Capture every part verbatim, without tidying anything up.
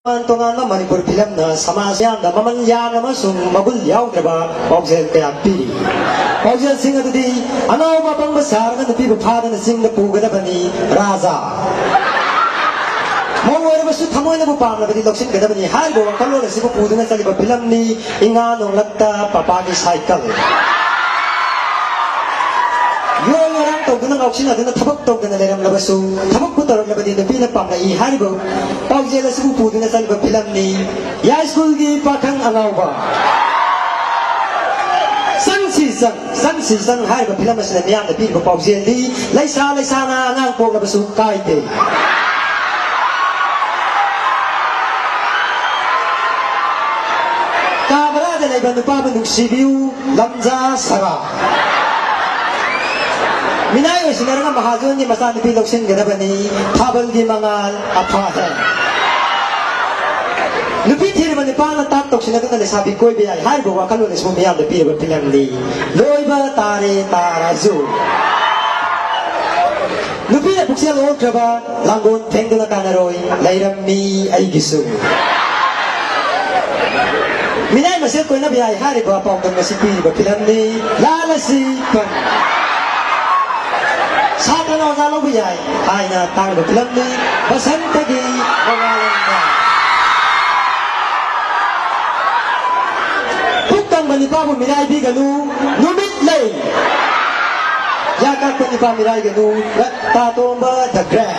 ꯇꯣꯉꯥꯟ ꯇꯣꯉꯥꯟꯕ ꯃꯅꯤꯄꯨꯔ ꯐꯤꯂꯝꯅ ꯁꯃꯥꯖ ꯃꯤꯌꯥꯝꯗ ꯃꯃꯜ ꯌꯥꯝꯅ ꯑꯃꯁꯨꯡ ꯃꯒꯨꯟ ꯌꯥꯎꯗ꯭ꯔꯕ ꯄꯥꯎꯖꯦꯜ ꯀꯌꯥ ꯄꯤꯔꯤ꯫ ꯄꯥꯎꯖꯦꯜꯁꯤꯡ ꯑꯗꯨꯗꯤ: ꯑꯉꯥꯎꯕ ꯑꯄꯪꯕ ꯁꯥꯔꯒ ꯅꯨꯄꯤꯕꯨ ꯐꯥꯗꯅ ꯆꯤꯡꯗ ꯄꯨꯒꯗꯕꯅꯤ, ꯔꯥꯖꯥ꯫ ꯃꯧ ꯑꯣꯏꯔꯕꯁꯨ ꯊꯃꯣꯏꯅꯕꯨ ꯄꯥꯝꯂꯕꯗꯤ ꯂꯧꯁꯤꯟꯒꯗꯕꯅꯤ ꯍꯥꯏꯔꯤꯕ ꯋꯥꯈꯜꯂꯣꯟ ꯑꯁꯤꯕꯨ ꯄꯨꯗꯨꯅ ꯆꯠꯂꯤꯕ ꯐꯤꯂꯝꯅꯤ ꯏꯉꯥ ꯅꯣꯡꯂꯛꯇ ꯄꯄꯥꯒꯤ ꯁꯥꯏꯀꯜ꯫ ꯌꯣꯜ ꯉꯔꯥꯡ ꯇꯧꯗꯨꯅ ꯉꯥꯎꯁꯤꯟꯅꯗꯨꯅ ꯊꯕꯛ ꯇꯧꯗꯅ ꯂꯩꯔꯝꯂꯕꯁꯨ, ꯊꯕꯛꯄꯨ ꯇꯧꯔꯛꯂꯕꯗꯤ ꯅꯨꯄꯤꯅ ꯄꯥꯝꯂꯛꯏ ꯍꯥꯏꯔꯤꯕ ꯄꯥꯎꯖꯦꯜ ꯑꯁꯤꯕꯨ ꯄꯨꯗꯨꯅ ꯆꯠꯂꯤꯕ ꯐꯤꯂꯝꯅꯤ ꯌꯥꯏꯁ꯭ꯀꯨꯜꯒꯤ ꯄꯥꯈꯪ ꯑꯉꯥꯎꯕ꯫ ꯆꯪꯁꯤ ꯆꯪ, ꯆꯪꯁꯤ ꯆꯪ ꯍꯥꯏꯔꯤꯕ ꯐꯤꯂꯝ ꯑꯁꯤꯅ ꯃꯤꯌꯥꯝꯗ ꯄꯤꯔꯤꯕ ꯄꯥꯎꯖꯦꯜꯗꯤ: ꯂꯩꯁꯥ ꯂꯩꯁꯥꯅ ꯑꯉꯥꯡ ꯄꯣꯛꯂꯕꯁꯨ ꯀꯥꯏꯗꯦ꯫ ꯀꯥ ꯕꯔꯥꯗ ꯂꯩꯕ ꯅꯨꯄꯥꯕꯨ ꯅꯨꯡꯁꯤꯕꯤꯌꯨ, ꯂꯝꯖꯥ ꯁꯔꯥ꯫ ꯃꯤꯅꯥꯏ ꯑꯣꯏꯁꯤꯟꯅꯔꯒ ꯃꯍꯥꯖꯣꯟꯒꯤ ꯃꯆꯥꯅꯨꯄꯤ ꯂꯧꯁꯤꯟꯒꯗꯕꯅꯤ, ꯊꯥꯕꯜꯒꯤ ꯃꯉꯥꯜ, ꯑꯐꯥꯍꯦꯟ꯫ ꯅꯨꯄꯤ ꯊꯤꯔꯕ ꯅꯨꯄꯥꯅ ꯇꯥꯠ ꯇꯧꯁꯤꯟꯅꯗꯨꯅ ꯂꯩꯁꯥꯕꯤ ꯀꯣꯏꯕ ꯌꯥꯏ ꯍꯥꯏꯔꯤꯕ ꯋꯥꯈꯜꯂꯣꯟ ꯑꯁꯤꯕꯨ ꯃꯤꯌꯥꯝꯗ ꯄꯤꯔꯕ ꯐꯤꯂꯝꯅꯤ ꯂꯣꯏꯕ ꯇꯥꯔꯦ ꯇꯥ ꯔꯥꯖꯨ꯫ ꯅꯨꯄꯤꯅ ꯄꯨꯛꯆꯦꯜ ꯑꯣꯛꯇ꯭ꯔꯕ ꯂꯥꯡꯒꯣꯜ ꯊꯦꯡꯗꯨꯅ ꯀꯥꯟꯅꯔꯣꯏ, ꯂꯩꯔꯝꯃꯤ ꯑꯩꯒꯤꯁꯨ꯫ ꯃꯤꯅꯥꯏ ꯃꯁꯦꯜ ꯀꯣꯏꯅꯕ ꯌꯥꯏ ꯍꯥꯏꯔꯤꯕ ꯄꯥꯎꯗꯝ ꯑꯁꯤ ꯄꯤꯔꯤꯕ ꯐꯤꯂꯝꯅꯤ ꯂꯥꯜ ꯑꯁꯤ ꯄꯟ꯫ ꯁꯥꯇ꯭ꯔꯅ ꯑꯣꯖꯥ ꯂꯧꯕ ꯌꯥꯏ ꯍꯥꯏꯅ ꯇꯥꯛꯂꯤꯕ ꯐꯤꯂꯝꯅꯤ ꯕꯁꯟꯇꯒꯤ ꯃꯉꯥꯂꯦꯝꯕ꯫ ꯄꯨꯛ ꯀꯪꯕ ꯅꯨꯄꯥꯕꯨ ꯃꯤꯔꯥꯏꯕꯤꯒꯅꯨ, ꯅꯨꯃꯤꯠ ꯂꯩ꯫ ꯌꯥ ꯀꯥꯛꯄ ꯅꯨꯄꯥ ꯃꯤꯔꯥꯏꯒꯅꯨ, ꯔꯠꯇꯥ ꯇꯣꯝꯕ the great꯫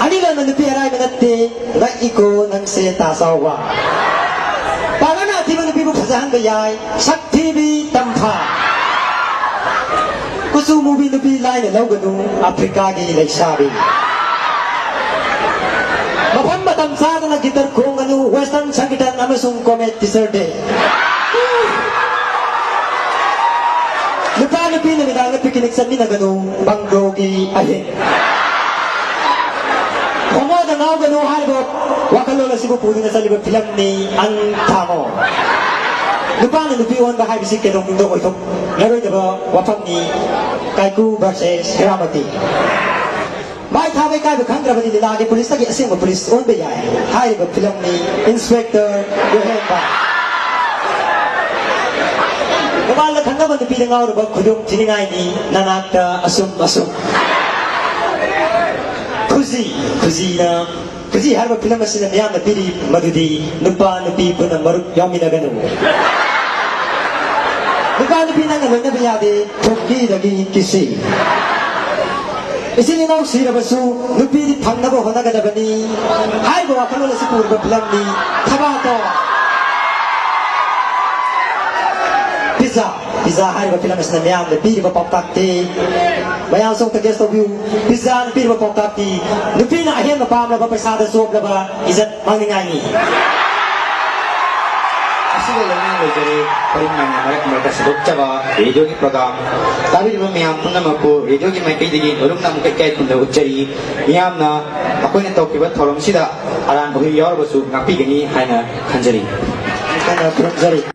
ꯑꯅꯤ ꯂꯣꯟꯕ ꯅꯨꯄꯤ ꯑꯔꯥꯏꯕ ꯅꯠꯇꯦ, ꯉꯛꯏꯀꯣ ꯅꯪꯁꯦ ꯇꯥ ꯆꯥꯎꯕ꯫ ꯄꯥꯡꯒꯜꯅ ꯑꯊꯤꯕ ꯅꯨꯄꯤꯕꯨ ꯐꯖꯍꯟꯕ ꯌꯥꯏ, ꯁꯛ ꯊꯤꯕꯤ ꯇꯝꯐꯥ꯫ ꯀꯨꯆꯨ ꯃꯨꯕꯤ ꯅꯨꯄꯤ ꯂꯥꯏꯅ ꯂꯧꯒꯅꯨ, ꯑꯐ꯭ꯔꯤꯀꯥꯒꯤ ꯂꯩꯁꯥꯕꯤ꯫ ꯃꯐꯝ ꯃꯇꯝ ꯆꯥꯗꯅ ꯒꯤꯇꯔ ꯈꯣꯡꯒꯅꯨ, ꯋꯦꯁꯇꯔꯟ ꯁꯪꯒꯤꯇꯟ ꯑꯃꯁꯨꯡ ꯀꯣꯃꯦꯠ ꯇꯤꯆꯔ ꯗꯦ꯫ ꯅꯨꯄꯥ ꯅꯨꯄꯤ ꯅꯨꯃꯤꯗꯥꯡꯗ ꯄꯤꯀꯤꯅꯤꯛ ꯆꯠꯃꯤꯟꯅꯒꯅꯨ, ꯕꯪꯒ꯭ꯂꯣꯒꯤ ꯑꯍꯤꯡ꯫ ꯍꯣꯃꯣꯗ ꯉꯥꯎꯒꯅꯨ ꯍꯥꯏꯔꯤꯕ ꯋꯥꯈꯜꯂꯣꯟ ꯑꯁꯤꯕꯨ ꯄꯨꯗꯨꯅ ꯆꯠꯂꯤꯕ ꯐꯤꯂꯝꯅꯤ ꯑꯪ ꯊꯥꯃꯣ꯫ ꯅꯨꯄꯥꯅ ꯅꯨꯄꯤ ꯑꯣꯟꯕ ꯍꯥꯏꯕꯁꯤ ꯀꯩꯗꯧꯅꯨꯡꯗ ꯑꯣꯏꯊꯣꯛꯅꯔꯣꯏꯗꯕ ꯋꯥꯐꯝꯅꯤ꯫ ꯀꯥꯏꯀꯨ versus ꯍꯦꯔꯥꯃꯣꯇꯤ꯫ ꯃꯥꯏ ꯊꯥꯕ ꯏꯀꯥꯏꯕ ꯈꯪꯗ꯭ꯔꯕꯅꯤ, ꯂꯤꯂꯥꯒꯤ ꯄꯨꯂꯤꯁꯇꯒꯤ ꯑꯁꯦꯡꯕ ꯄꯨꯂꯤꯁ ꯑꯣꯟꯕ ꯌꯥꯏ ꯍꯥꯏꯔꯤꯕ ꯐꯤꯂꯝꯅꯤ ꯏꯟꯁꯄꯦꯛꯇꯔ ꯌꯣꯍꯦꯟꯕ꯫ ꯃꯃꯥꯡꯗ ꯈꯪꯅꯕ ꯅꯨꯄꯤꯗ ꯉꯥꯎꯔꯨꯕ ꯈꯨꯗꯣꯡ ꯊꯤꯅꯤꯡꯉꯥꯏꯅꯤ ꯅꯅꯥꯛꯇ ꯑꯁꯨꯝ ꯑꯁꯨꯝ꯫ ꯈꯨꯖꯤ, ꯈꯨꯖꯤꯅ, ꯈꯨꯖꯤ ꯍꯥꯏꯔꯤꯕ ꯐꯤꯂꯝ ꯑꯁꯤꯗ ꯃꯤꯌꯥꯝꯅ ꯄꯤꯔꯤ ꯃꯗꯨꯗꯤ ꯅꯨꯄꯥ ꯅꯨꯄꯤ ꯄꯨꯟꯅ ꯃꯔꯨꯞ ꯌꯥꯎꯃꯤꯟꯅꯒꯅꯨ꯫ ꯅꯨꯄꯥ ꯅꯨꯄꯤ ꯅꯪꯅ ꯂꯣꯏꯅꯕ ꯌꯥꯗꯦ, ꯊꯣꯛꯀꯤꯗꯒꯤ ꯀꯤꯁꯤ꯫ ꯏꯆꯤꯜ ꯏꯅꯥꯎ ꯁꯤꯔꯕꯁꯨ ꯅꯨꯄꯤꯗꯤ ꯐꯪꯅꯕ ꯍꯣꯠꯅꯒꯗꯕꯅꯤ ꯍꯥꯏꯕ ꯋꯥꯈꯜꯂꯣꯟ ꯑꯁꯤ ꯄꯨꯔꯤꯕ ꯐꯤꯂꯝꯅꯤ ꯊꯕꯥꯇꯣꯟ꯫ ꯄꯤꯖꯥ, ꯄꯤꯖꯥ ꯍꯥꯏꯔꯤꯕ ꯐꯤꯂꯝ ꯑꯁꯤꯅ ꯃꯤꯌꯥꯝꯗ ꯄꯤꯔꯤꯕ ꯄꯥꯎꯇꯥꯛꯇꯤ, ꯃꯌꯥꯝꯁꯨ ꯑꯝꯇ ꯒꯦꯁ ꯇꯧꯕꯤꯌꯨ꯫ ꯄꯤꯖꯥꯅ ꯄꯤꯔꯤꯕ ꯄꯥꯎꯇꯥꯛꯇꯤ, ꯅꯨꯄꯤꯅ ꯑꯍꯦꯟꯕ ꯄꯥꯝꯂꯕ ꯄꯩꯁꯥꯗ ꯆꯣꯞꯂꯕ ꯏꯖꯠ ꯃꯥꯡꯅꯤꯡꯉꯥꯏꯅꯤ꯫ ꯑꯁꯤꯒ ꯂꯣꯏꯅꯅ ꯂꯣꯏꯖꯔꯦ ꯄꯔꯤꯡ ꯅꯥꯏꯅ ꯃꯔꯛ ꯃꯔꯛꯇ ꯁꯟꯗꯣꯛꯆꯕ ꯔꯦꯗꯤꯑꯣꯒꯤ ꯄ꯭ꯔꯣꯒ꯭ꯔꯥꯝ꯫ ꯇꯥꯕꯤꯔꯤꯕ ꯃꯌꯥꯝ ꯄꯨꯝꯅꯃꯛꯄꯨ ꯔꯦꯗꯤꯑꯣꯒꯤ ꯃꯥꯏꯀꯩꯗꯒꯤ ꯅꯣꯂꯨꯛꯅ ꯑꯃꯨꯛꯀ ꯏꯀꯥꯏ ꯈꯨꯝꯅꯕ ꯎꯠꯆꯔꯤ꯫ ꯃꯤꯌꯥꯝꯅ ꯑꯩꯈꯣꯏꯅ ꯇꯧꯈꯤꯕ ꯊꯧꯔꯝꯁꯤꯗ ꯑꯔꯥꯟꯕ ꯋꯥꯍꯩ ꯌꯥꯎꯔꯕꯁꯨ ꯉꯥꯛꯄꯤꯒꯅꯤ ꯍꯥꯏꯅ ꯈꯟꯖꯔꯤ꯫ ꯍꯥꯏꯅ ꯈꯨꯔꯨꯝꯖꯔꯤ꯫